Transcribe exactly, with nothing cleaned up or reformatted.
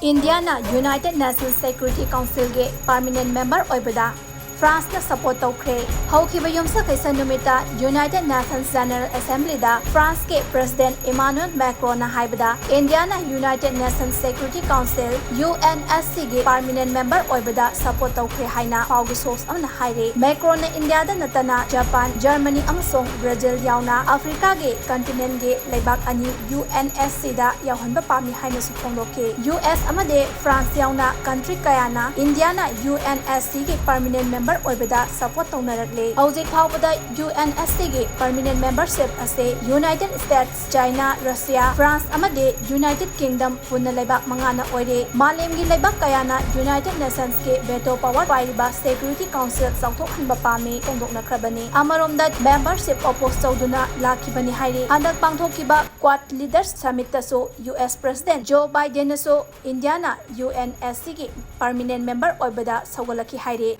ꯏꯟꯗꯤꯌꯥꯅ United Nations Security Councilꯒꯤ permanent member ꯑꯣꯏꯕꯗ ꯐ꯭ꯔꯥꯟꯁꯅ support ꯇꯧꯈ꯭ꯔꯦ꯫ ꯍꯧꯈꯤꯕ ꯌꯨꯝꯁꯀꯩꯁ ꯅꯨꯃꯤꯠꯇ United Nations General Assemblyꯗ ꯐ꯭ꯔꯥꯟꯁꯀꯤ President Emmanuel Macronꯅ ꯍꯥꯏꯕꯗ, ꯏꯟꯗꯤꯌꯥꯅ United Nations Security Council, UNSCꯒꯤ permanent member ꯑꯣꯏꯕꯗ support ꯇꯧꯈ꯭ꯔꯦ ꯍꯥꯏꯅ ꯄꯥꯎꯒꯤ source ꯑꯃꯅ ꯍꯥꯏꯔꯦ꯫ Macronꯅ ꯏꯟꯗꯤꯌꯥꯗ ꯅꯠꯇꯅ ꯖꯄꯥꯟ, ꯖꯔꯃꯅꯤ ꯑꯃꯁꯨꯡ ꯕ꯭ꯔꯥꯖꯤꯜ ꯌꯥꯎꯅ ꯑꯐ꯭ꯔꯤꯀꯥꯒꯤ continentꯒꯤ ꯂꯩꯕꯥꯛ ꯑꯅꯤ UNSCꯗ ꯌꯥꯎꯍꯟꯕ ꯄꯥꯝꯃꯤ ꯍꯥꯏꯅꯁꯨ ꯐꯣꯡꯗꯣꯛꯈꯤ꯫ US ꯑꯃꯗꯤ ꯐ꯭ꯔꯥꯟꯁ ꯌꯥꯎꯅ country ꯀꯌꯥꯅ ꯏꯟꯗꯤꯌꯥꯅ UNSCꯒꯤ permanent member ꯑꯣꯏꯕꯗ support ꯇꯧꯅꯔꯛꯂꯤ꯫ ꯍꯧꯖꯤꯛ ꯐꯥꯎꯕꯗ UNSCꯒꯤ permanent membership ꯑꯁꯤ United States, China, Russia, France ꯑꯃꯗꯤ United Kingdom ꯄꯨꯟꯅ ꯂꯩꯕꯥꯛ ꯃꯉꯥꯅ ꯑꯣꯏꯔꯤ꯫ ꯃꯥꯂꯦꯝꯒꯤ ꯂꯩꯕꯥꯛ ꯀꯌꯥꯅ United Nationsꯀꯤ veto power ꯄꯥꯏꯔꯤꯕ Security Council ꯆꯥꯎꯊꯣꯛꯍꯟꯕ ꯄꯥꯝꯃꯤ ꯐꯣꯡꯗꯣꯛꯅꯈ꯭ꯔꯕꯅꯤ꯫ ꯑꯃꯔꯣꯝꯗ membership oppose ꯇꯧꯗꯨꯅ ꯂꯥꯛꯈꯤꯕꯅꯤ ꯍꯥꯏꯔꯤ꯫ ꯍꯟꯗꯛ ꯄꯥꯡꯊꯣꯛꯈꯤꯕ Quad Leaders Summitꯇꯁꯨ US President Joe Bidenꯅꯁꯨ ꯏꯟꯗꯤꯌꯥꯅ UNSCꯒꯤ permanent member ꯑꯣꯏꯕꯗ ꯁꯧꯒꯠꯂꯛꯈꯤ ꯍꯥꯏꯔꯤ꯫